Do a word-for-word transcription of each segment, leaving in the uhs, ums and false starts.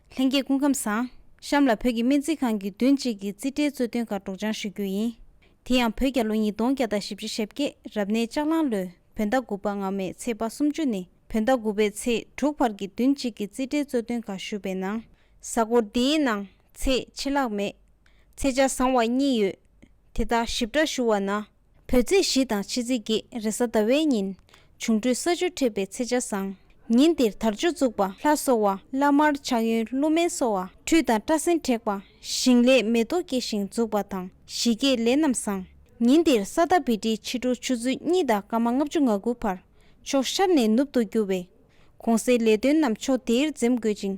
ལྷན་རྒྱས་སྐུ་ཁམས་བཟང་། གཤམ་ལ་བོད་ཀྱི་སྨན་རྩིས་ཁང་གི་བདུན་གཅིག་གི་རྩིས་ཁྲའི་རྩོད་དོན་ཁག་སྒྲོག་སྦྱང་ཞུ་རྒྱུ་ཡིན། དེ་ཡང་བོད་རྒྱལ་ལོ་ཉིས་སྟོང་བརྒྱ་དང་བཞི་བཅུ་ཞེ་བརྒྱད་རབ་གནས་ལྕགས་གླང་ལོའི་བོད་ཟླ་དགུ་པ་སྔ་མའི་ཚེས་པ་སུམ་ཅུ་ནས་བོད་ཟླ་དགུ་པའི་ཚེས་དྲུག་བར་གྱི་བདུན་གཅིག་གི་རྩིས་ཁྲའི་རྩོད་དོན་ཁག་ཞུས་པའི་ནང་། གཟའ་འཁོར་འདིའི་ནང་ཚེས་ཆད་ལྷག་མེད། ཚེས་ཆ་བཟང་བ་གཉིས་ཡོད། དེ་དག་ཞིབ་ཕྲ་ཞུ་བ་ན། བོད་ཚེས་བཞི་དང་ཕྱི་ཚེས་བརྒྱད་རེས་གཟའ་ཟླ་བའི་ཉིན། འབྱུང་འཕྲོད་ས་ཆུ་འཕྲད་པའི་ཚེས་ཆ་བཟང་། ཉིན་འདིར་དར་ལྕོག་འཛུགས་པ་ལྷ་གསོལ་བ། བླ་མར་ཕྱག་གཡོན་ཀླུ་སྨན་གསོལ་བ། ཁྲུས་དང་སྐྲ་སེན་བྲེག་པ། ཞིང་ལས་མེ་ཏོག་སྐྱེ་ཞིང་འཛུགས་པ་དང་གཞི་བསྐྱེད་ལས་རྣམས་བཟང་། ཉིན་འདིར་ས་ད་བི་ཏི་ཕྱི་དྲོ་ཆུ་ཚོད་གཉིས་དང་སྐར་མ་ལྔ་བཅུ་ང་དགུ་བར། ཕྱོགས་ཤར་ནས་ནུབ་ཏུ་རྒྱུ་བས། གོང་གསལ་ལས་དོན་རྣམས་ཕྱོགས་དེར་འཛེམ་དགོས་ཅིང་།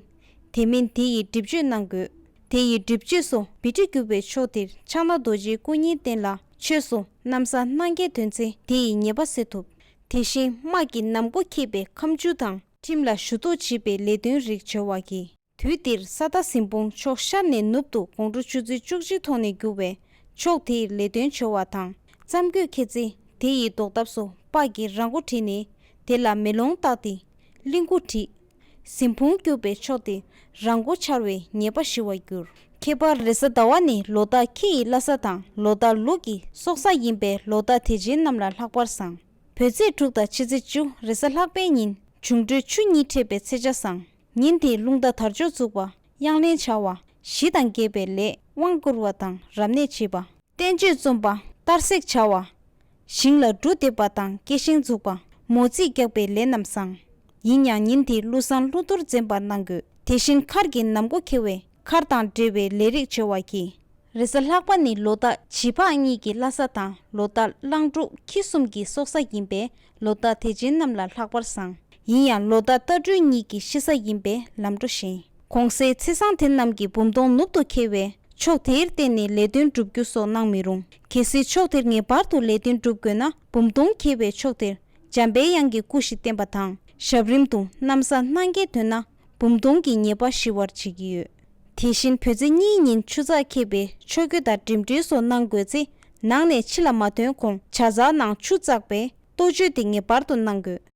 དེ་མིན་དེ་ཡི་སྒྲིབ་གཅོད་གནང་དགོས། དེ་ཡི་སྒྲིབ་གཅོད་སོགས་བི་ཏི་རྒྱུ་བའི་ཕྱོགས་དེར་ཕྱག་ན་རྡོ་རྗེའི་སྐུ་བརྙན་བསྟན་ལ་ཆོས་སུ་གནམ་ས་སྣང་གས་དོན་ཚེ་དེ་ཡི་ཉེས་པ་སེལ་ཐུབ། དེ་བཞིན་དམག་གི་ནམ་མགོ་ཁེབས་པའི་ཁ་མཆུ་དང་ཁྲིམས་ལ་ཞུ་གཏུག་བྱེད་པའི་ལས་དོན་རིགས་བྱེད་པ་གི། དུས་འདིར་ས་ད་གཟིམ་དཔུང་ཕྱོགས་ཤར་ནས་ནུབ་ཏུ་དགོང་དྲོ་ཆུ་ཚོད་བཅུ་གཅིག་ཐོག་ནས་རྒྱུ་བས་ཕྱོགས་དེའི་ལས་དོན་བྱེད་པ་དང་རྩམ་གོས་ཁྱེར་ཚེ་དེ་ཡི་ལྡོག་ཐབས་སུ་པགས་ཀྱི་ར་མགོ་བྲིས་ནས་དེ་ལ་མེ་ལོང་བཏགས་ཏེ་གླིང་སྐུ་བྲིས། གཟིམ་དཔུང་རྒྱུ་བའི་ཕྱོགས་དེ་ར་མགོ་འཆར་བའི་ཉེས་པ་ཞི་བར་འགྱུར། ཁྱད་པར་རེས་གཟའ་ཟླ་བ་ནི་ལོ་རྟགས་ཁྱི་ཡི་བླ་གཟའ་དང་ལོ་རྟགས་ལུག་གི་སྲོག་གཟའ་ཡིན་པས་ལོ་རྟགས་དད་ཅན་རྣམས་ལ་ལྷག་པར་བཟང་། བོད་ཚེས་དྲུག་དང་ཕྱི་ཚེས་བཅུ་རེས་གཟའ་ལྷག་པའི་ཉིན་འབྱུང་འཕྲོད་ཆུ་གཉིས་འཕྲད་པའི་ཚེས་ཆ་བཟང་། ཉིན་དེའི་རླུང་རྟ་དར་ལྕོག་འཛུགས་པ། གཡང་ལེན་བྱ་བ། གཞི་དང་འགལ་བའི་ལས་དབང་བསྐུར་བ་དང་རབ་གནས་བྱེད་པ། བསྟན་བཅོས་རྩོམ་པ། གཏར་སྲེག་བྱ་བ། ཞིང་ལ་འབྲུ་འདེབས་པ་དང་སྐྱེ་ཤིང་འཛུགས་པ། མོ་རྩིས་རྒྱག་པའི་ལས་རྣམས་བཟང་། ཡིན་ཡང་ཉིན་དེའི་ཀླུ་བཟང་ཀླུ་གཏོར་འཛེམ་པར་གནང་དགོས། དེ་བཞིན་མཁར་གྱི་ནམ་མགོ་ཁེལ་བས་མཁར་དང་འབྲེལ་བའི་ལས་རིགས་བྱེད་པ་གྱིས། རེས་གཟའ་ལྷག་པ་ནི་ལོ་རྟགས་བྱི་ཕག་གཉིས་ཀྱི་བླ་གཟའ་དང་ལོ་རྟགས་གླང་འབྲུག་ཁྱི་གསུམ་གྱི་སྲོག་གཟའ་ཡིན་པས་ལོ་རྟགས་དད་ཅན་རྣམས་ལ་ལྷག་པར་བཟང་། ཡིན་ཡང་ལོ་རྟགས་རྟ་སྦྲུལ་གཉིས་ཀྱི་ཤི་གཟའ་ཡིན་པས་ལམ་འགྲོ་ཞན། གོང་གསལ་ཚེས་བཟང་དེ་རྣམས་ཀྱི་འབུམ་སྟོང་ནུབ་ཏུ་ཁེལ་བས་ཕྱོགས་དེར་བརྟེན་ནས་ལས་དོན་སྒྲུབ་རྒྱུ་སོགས་གནང་མི་རུང་། གལ་སྲིད་ཕྱོགས་དེར་ངེས་པར་དུ་ལས་དོན་སྒྲུབ་དགོས་ན་འབུམ་སྟོང་ཁེལ་བའི་ཕྱོགས་དེར་འཇམ་པའི་དབྱངས་ཀྱི་སྐུ་ཞིག་བསྟན་པ་དང་ཞབས་རིམ་དུ་གནམ་ས་སྣང་གས་འདོན་ན། འབུམ་སྟོང་གི་ཉེས་པ་ཞི་བར་བྱེད་ཀྱི་ཡོད། དེ་བཞིན་བོད་ཚེས་གཉིས་ཉིན་ཆུ་ཚགས་ཁེབས་པའི་ཆོས་གོས་དང་འགྲིམ་འགྲུལ་སོགས་གནང་དགོས་ཚེ། ནང་ནས་ཕྱི་ལ་མ་ཐོན་གོང་ཇ་ཚགས་ནང་ཆུ་བཙགས་པའི་གཏོ་བཅོས་དེ་ངེས་པར་དུ་གནང་དགོས།